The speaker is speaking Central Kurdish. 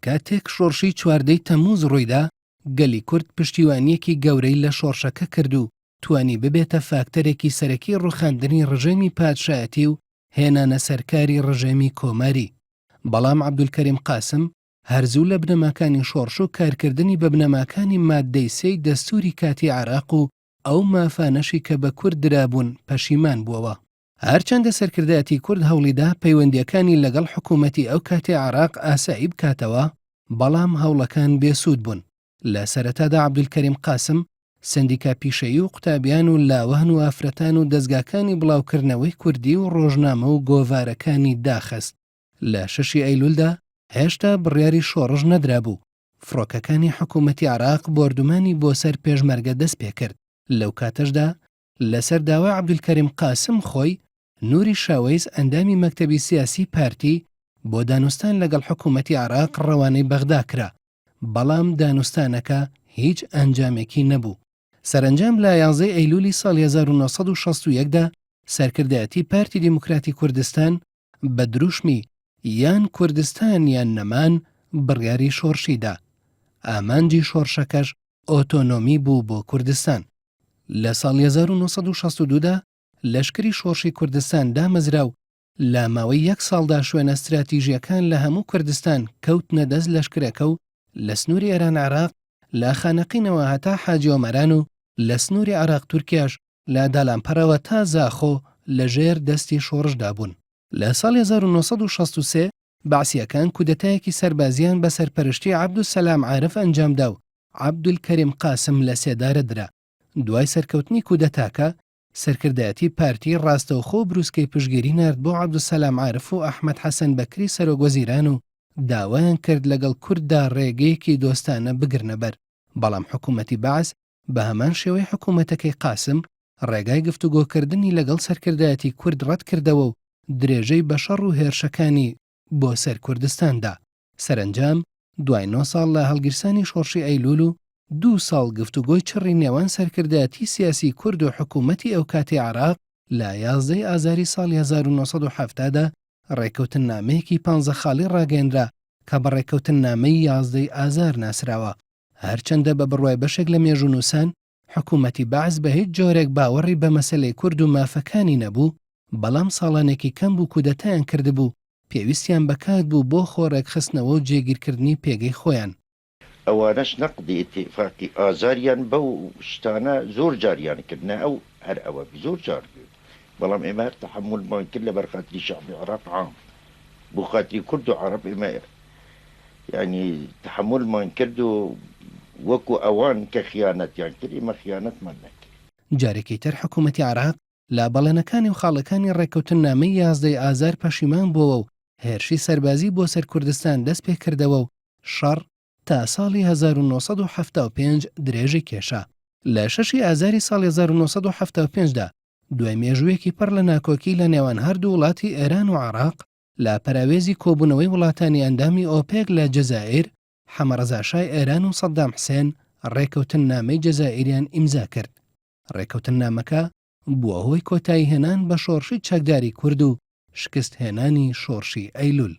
کاتێک شۆڕشی چواردەی تەمموز ڕوویدا، گەلی کورد پشتیوانییەکی گەورەی لە شۆڕشەکە کرد و توانی ببێتە فاکتەرێکی سەرەکی ڕووخاندنی ڕژێمی پادشایەتی و هێنانە سەرکاری ڕژێمی کۆماری. بەڵام عەبدولکەریم قاسم هەر زوو لە بنەماکانی شۆڕش و کارکردنی بە بنەماکانی ماددەی سێی دەستووری کاتی عێراق و ئەو مافانەشی کە بە کورد درابوون پەشیمان بووەوە. هەرچەندە سەرکردایەتی کورد هەوڵیدا پەیوەندییەکانی لەگەڵ حکوومەتی ئەو کاتی عێراق ئاسایی بکاتەوە، بەڵام هەوڵەکان بێسوود بوون. لە سەرەتادا عەبدولکەریم قاسم، سەندیکا پیشەیی و قوتابیان و لاوان و ئافرەتان و دەزگاکانی بڵاوکردنەوەی کوردی و ڕۆژنامە و گۆڤارەکانی داخست. لە شەشی ئەیلولدا هێشتا بڕیاری شۆڕش نەدرابوو، فڕۆکەکانی حکوومەتی عێراق بۆردومانی بۆ سەر پێشمەرگە دەست پێکرد، لەو کاتەشدا لەسەر داوای عەبدولکەریم قاسم خۆی، نوری شاوەیس ئەندامی مەکتەبی سیاسی پارتی بۆ دانوستان لەگەڵ حکوومەتی عێراق ڕەوانەی بەغدا کرا، بەڵام دانوستانەکە هیچ ئەنجامێکی نەبوو. سەرەنجام لە یانزەی ئەیلولی ساڵی 1961 دا سەرکردایەتی پارتی دیموکراتی کوردستان بە دروشمی یان کوردستان یان نەمان بڕیاری شۆڕشی دا. ئامانجی شۆڕشەکەش ئۆتۆنۆمی بوو بۆ کوردستان. لە ساڵی 1962 دا لەشکری شۆڕشی کوردستان دامەزرا و لە ماوەی یەک ساڵدا شوێنە ستراتیژییەکان لە هەموو کوردستان کەوتنە دەست لەشکرەکە و لە سنووری ئێران-عێراق لە خانەقینەوە هەتا حاجی ئۆمەران و لە سنووری عێراق-تورکیاش لە دالانپەڕەوە تا زاخۆ لە ژێر دەستی شۆڕشدا بوون. لە ساڵی 1963 بەعسییەکان کودەتایەکی سەربازییان بە سەرپەرشتی عەبدولسەلام عارف ئەنجامدا و عەبدولکەریم قاسم لە سێدارە درا. دوای سەرکەوتنی کودەتاکە، سەرکردایەتی پارتی ڕاستەوخۆ بروسکەی پشتگیری نارد بۆ عەبدولسەلام عارف و ئەحمەد حەسەن بەکری سەرۆکوەزیران و داوایان کرد لەگەڵ کورددا ڕێگەیەکی دۆستانە بگرنە بەر، بەڵام حکوومەتی بەعس بە هەمان شێوەی حکوومەتەکەی قاسم ڕێگای گفتوگۆکردنی لەگەڵ سەرکردایەتی کورد ڕەتکردەوە و درێژەی بە شەڕ و هێرشەکانی بۆ سەر کوردستان دا. سەرەنجام دوای نۆ ساڵ لە هەڵگیرسانی شۆڕشی ئەیلوول و دوو ساڵ گفتوگۆی چڕی نێوان سەرکردایەتی سیاسی کورد و حکوومەتی ئەوکاتی عێراق لە 11 ی ئازاری ساڵی 1970 دا ڕێککەوتننامەیەکی پانزە خاڵی ڕاگەیەنرا کە بە ڕێککەوتننامەی 11 ی ئازار ناسراوە. هەرچەندە بە بڕوای بەشێک لە مێژوونووسان حکوومەتی بەعس بە هیچ جۆرێک باوەڕی بە مەسەلەی کورد و مافەکانی نەبوو، بەڵام ساڵانێکی کەم بوو کودەتایان کردبوو، پێویستیان بە کات بوو بۆ خۆ ڕێکخستنەوە و جێگیرکردنی پێگەی خۆیان. ئەوانەش نەقدی ئیتیفاقی ئازاریان بەو شتانە زۆر جاریان کرد نە ئەو هەر ئەوە زۆر جار بوو بەڵام ئێمە هەر تەحەمولمان کرد لەبەر خاتری شەعبی عێراق عام بۆ خاتری کورد و عەڕەب ئێمە یانی تەحەمولمان کرد و وەکو ئەوان کە خیانەتیان کرد ئێمە خیانەتمان نەکرد. جارێکی تر حکوومەتی عێراق لە بەڵێنەکانی و خاڵەکانی ڕێککەوتننامەی یازدەی ئازار پەشیمان بۆوە و هێرشی سەربازی بۆ سەر کوردستان دەست پێ کردەوە و شەڕ تا ساڵی 1975 درێژەی کێشا. لە شەشی ئازاری ساڵی 1975 دا دوای مێژوویەکی پڕ لە ناکۆکی لە نێوان هەردوو وڵاتی ئێران و عێراق، لە پەراوێزی کۆبوونەوەی وڵاتانی ئەندامی ئۆپێک لە جەزائیر، حەمەڕەزا شای ئێران و سەدام حسێن ڕێککەوتننامەی جەزائیریان ئیمزا کرد. ڕێککەوتننامەکە بووە هۆی کۆتاییهێنان بە شۆڕشی چەکداری کورد و شکستهێنانی شۆڕشی ئەیلول.